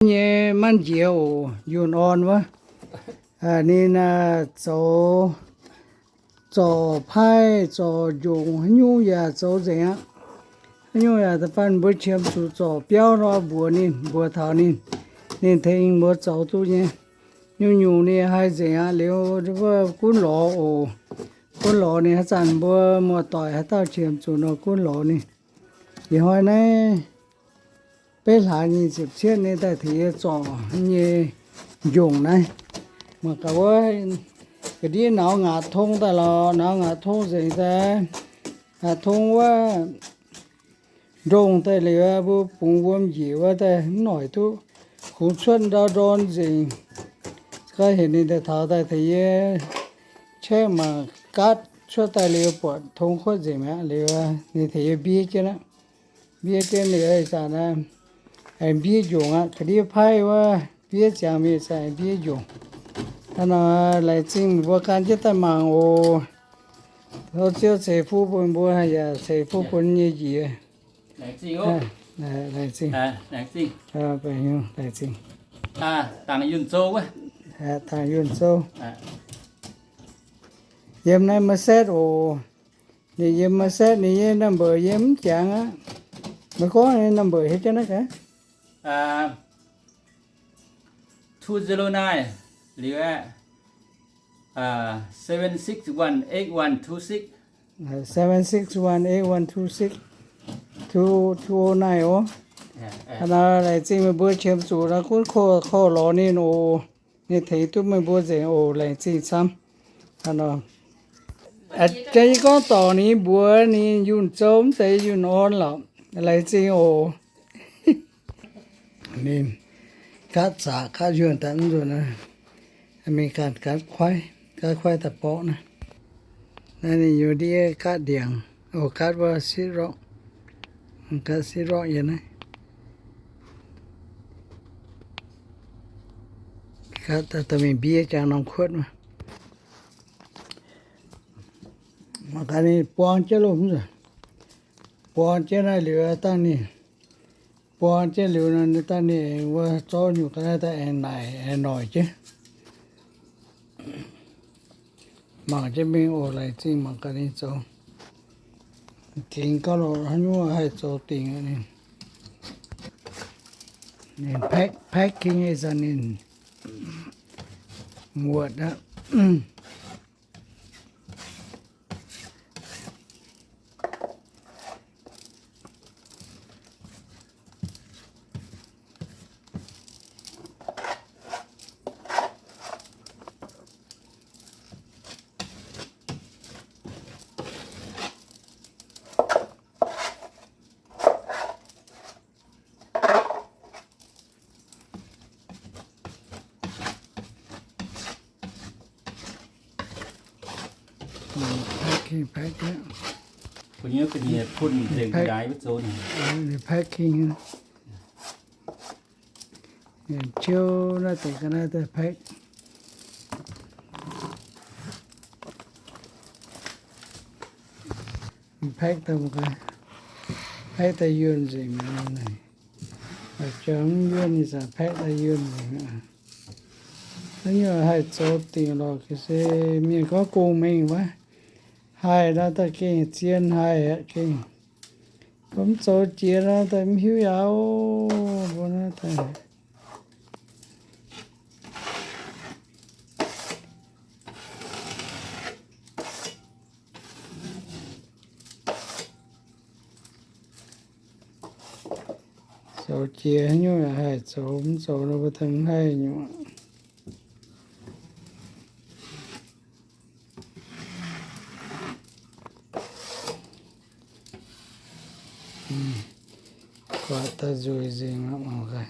nyei manv njiec oc, yunh orn wuov. Ninh zoux zorc paaiv zorc njongc haaix nyungc yaac zoux nzengc aqv. Haaix nyungc yaac da'faanh mbuo qiemx zuqc zorc biauv nor mbuox ninh, mbuox taux ninh, ninh tengx mbuo zoux duqv nyei. Nyungc-nyungc ninh haih nzengc aqv. Liuz mbuo gunv lorz oc. Gunv lorz ninh haaix zanc mbuo muoz-doic haaix dauh qiemx zuqc nor gunv lorz ninh. Ih hnoi naaiv beiv hlaax nyic ziepc cietv ninh daaih tengx yie zorc nyei njongc naaiv. Mangc gaax wuov, ga'ndiev nauz ngaatc tong daaih lorqc, nauz ngaatc tong nzengc daaih, ngaatc tong wuov ndongh daaih liuz, mbuo bungx wuom njiec wuov daaih mv noic duqv, kungx cuotv ndau ndorn nzengc. Ga'hec ninh daaih taux daaih tengx yie check mangc gaatv cuotv daaih liuz buatc tong kuotv nzengc mi'aqv liuz, ninh tengx yie mbiev jienv aqv. Mbiev jienv liuz ih zanc aengx mbiev njongc aqv. Ga'ndiev paaiv wuov mbiev ziangx mingh ih zanc mbiev njongc. Hnangv nor laengz zingh meih mbuo gan jienv daaih mangc oc. Tov Ziouv ceix fuqv bun mbuo yaac ceix fuqv bun nyei njiec. Laengz zingh. Laengz zingh. Dangc Yunh Zou. Yiem naaiv maiv setv oc. Ninh yiem maiv setv, ninh nyei number yie mv jangx aqv. Meih gorngv nyei number hietv jienv naaiv gaax. Two zero nine liuz aeqv, seven six one eight one two six. Seven six one eight one two six, two, two oh nine oc. Hnangv naaic laengz zingh meih mbuo qiemx zuqc naaiv gunv korv-lorz ninh oc. Ninh tengx duqv meih mbuo nzengc oc. Laengz zingh camv. Hnangv nor, yie gorngv dorngc ninh mbuox ninh Yunh Zou mv zeiz Yunh Orn lorqc. Laengz zingh oc. Ninh gaatv zaqc gaatv yuonh daaih mv nzunc naaiv, mingh ganh gaatv kuaaiv, gaatv kuaaiv daaih borqv naaiv. Naaiv ninh youz ndiev gaatv ndiangx, o, gaatv wuov sit rock, gaatv sit rock yiem naaiv. Gaatv daaih dorh mingh mbiev jangx norm kuotv maah. Mangc gaax ninh buang jienv loh, buang jienv naaiv liuz dangh ninh, buang jienv liuz nor dangh ninh aengx wuov zorqv nyungc ga'naaiv daaih aengx naaic aengx noic jienv. Mangc jienv mingh oc. Laengz zingh mangc gaax ninh zoux. Gengh gauh lorqc, haaix nyungc haih zoux dingc ninh. Ninh pack, packing ih zanc ninh muotc aqv. Packing, packing. Ninh packing. Ninh ciouv naaiv deix ga'naaiv daaih pack. Pack daaih, pack daaih yuonh nzengc mi'aqv. Jangx mv yuonh, ninh zanc pack daaih yuonh nzengc mi'aqv. Haaix nyungc haih zoux dingc lorqc, se mienh gorngv gong-mengh wuov. Haih nor daaih gengh zien haih aqv gengh. Mv zoux jiex nor daaih mv hiuv yaac oc, mbuo naaiv daaih. Zoux jiex haaix nyungc yaac haih zoux, mv zoux nor mbuo daaih mv haih nyungc. Guatc daaih nzueic nzengc aqv, mangc gaax.